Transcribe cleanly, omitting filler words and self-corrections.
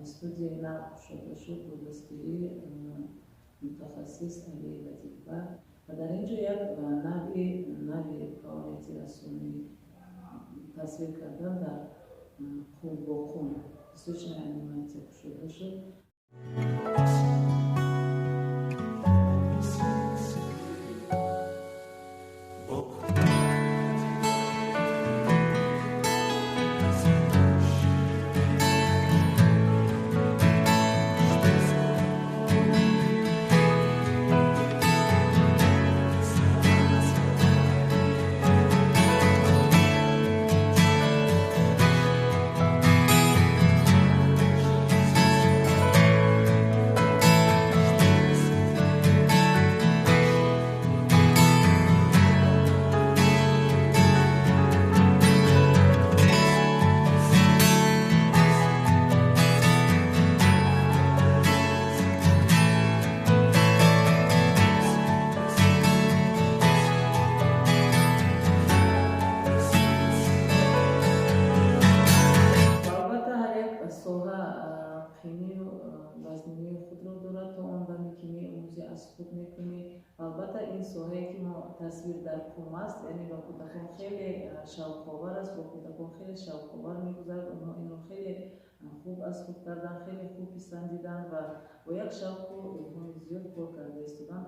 Студияи нав кушода шуд бо дастгирии мутахассис Алиева Дилбар ва дар ин ҷо як навъи нави фаъолияти рассомӣ тасвир кардан дар қум бо қум, песочная анимация кушода шуд. Аз худ мекунӣ. Албатта, ин соҳае, ки мо тасвир дар қум аст, яъне ба кӯдакон хеле шавқовар аст, бо кӯдакон хеле шавқовар мегузарад. Онҳо инро хеле хуб аз худ карданд, хеле хуб писандиданд ва бо як шавқу илҳоми зиёд кор карда истоданд.